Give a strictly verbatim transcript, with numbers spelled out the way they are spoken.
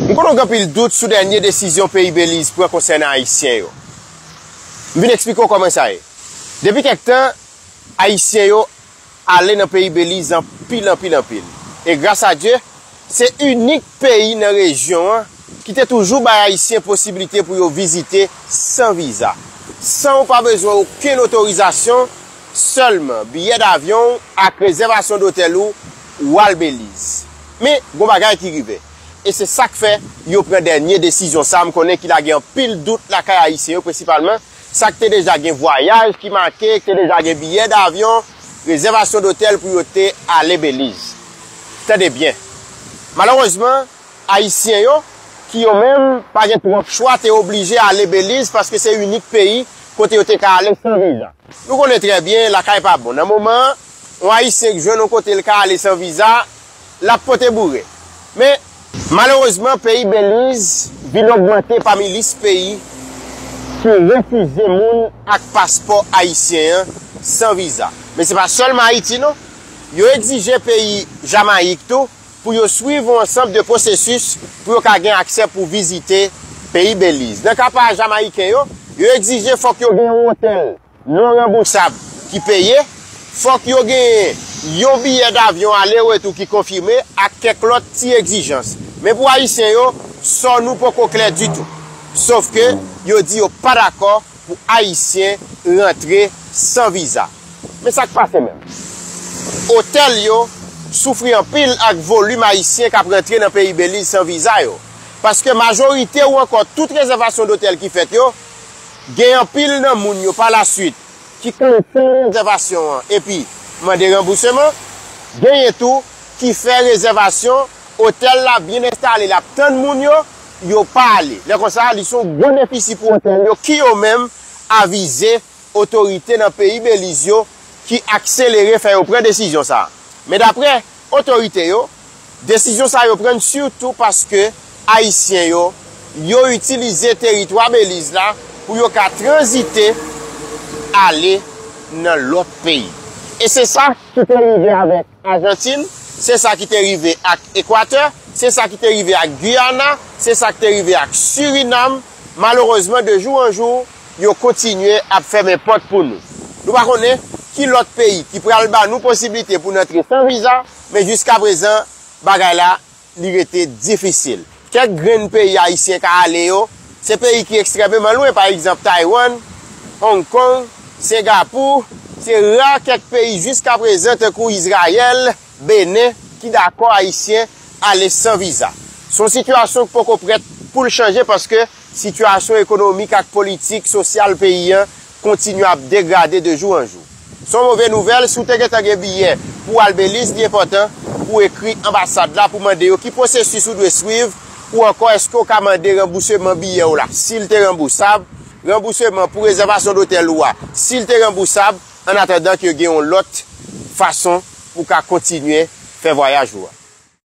M konnen w gen anpil dout sou dènye desizyon peyi Beliz pran konsènan Ayisyen yo. M vin eksplike w kòman sa ye. Depi kèk tan, Ayisyen yo ale nan peyi Beliz anpil, anpil, anpil. E gras a Dye, se inik peyi nan rejyon an ki te toujou bay Ayisyen posiblite pou yo vizite san viza, san w pa bezwen okenn otorizasyon, sèlman biyè davyon w ak rezèvasyon dotèl ou, w al Beliz. Men, gon bagay ki rive. E se sa k fè yo pran dènye desizyon sa a. M konnen ki lage anpil dout lakay Ayisyen yo, prensipalman sa k te deja gen vwayaj ki make, k te deja gen biyè davyon, rezèvasyon dotèl pou yo te ale Beliz. Tande byen. Malerezman, Ayisyen yo, ki yo menm pa gen twòp chwa, te oblije ale Beliz paske se inik peyi kote yo te ka ale san viza. Nou konnen trè byen, lakay pa bon. Nan moman an, yon Ayisyen k jwenn yon kote l ka ale san viza, l ap pote boure. Men, malerezman, peyi Beliz vin ogmante pami lis peyi ki refize moun ak paspò ayisyen an san viza. Men se pa sèlman Ayiti, non. Yo egzije peyi Jamayik tou pou yo swiv yon ansanm de pwosesis pou yo ka gen aksè pou vizite peyi Beliz. Nan ka pa Jamayiken yo, yo egzije fòk yo gen yon otèl non ranbousab ki peye, fòk yo genyen yon biyè davyon ale retou ki konfime ak kèk lòt ti egzijans. Men pou Ayisyen yo, sò nou poko klè ditou. Sòf ke yo di yo pa dakò pou Ayisyen rantre san viza. Men sa k pase menm? Otèl yo soufri anpil ak volim Ayisyen k ap rantre nan peyi Beliz san viza yo. Paske majorite ou ankò tout rezèvasyon dotèl ki fèt yo, gen anpil nan moun yo pa laswit ki kansèl rezèvasyon an epi mande ranbousman. Genyen tou ki fè rezèvasyon, otèl la byen enstale, l ap tann moun yo, yo pa ale. Lè konsa, li se yon gwo defisi pou otèl yo ki yo menm avize otorite nan peyi Beliz yo ki akselere fè yo pran desizyon sa a. Men daprè otorite yo, desizyon sa yo pran sitou paske Ayisyen yo, yo itilize teritwa Beliz la pou yo ka tranzite ale nan lòt peyi. E se sa ki te rive avèk Ajantin, se sa ki te rive ak Ekwatè, se sa ki te rive ak Giyana, se sa ki te rive ak Sirinam. Malerezman, de jou an jou, yo kontinye ap fèmen pòt pou nou. Nou pa konnen ki lòt peyi ki pral ba nou posiblite pou n antre san viza, men jiskaprezan, bagay la, li rete difisil. Kèk grenn peyi Ayisyen ka ale yo, se peyi ki ekstrèmeman lwen, pa egzanp, Taywann, Hong Kong, Sengapou. Se ra kèk peyi jiskaprezan, tankou Izrayèl, Benen, ki dakò Ayisyen ale san viza. Se yon sitiyasyon k poko prèt pou l chanje paske sitiyasyon ekonomik ak politik, sosyal peyi an kontinye ap degrade de jou an jou. Se yon move nouvèl, si w te gentan gen biyè pou w al Beliz, li enpòtan pou w ekri anbasad la pou mande yo ki pwosesis ou dwe swiv, ou ankò èske w ka mande ranbousman biyè w la, si l te ranbousab, ranbousman pou rezèvasyon dotèl ou a, si l te ranbousab, annatandan ke gen yon lòt fason pou w ka kontinye fè vwayaj ou a.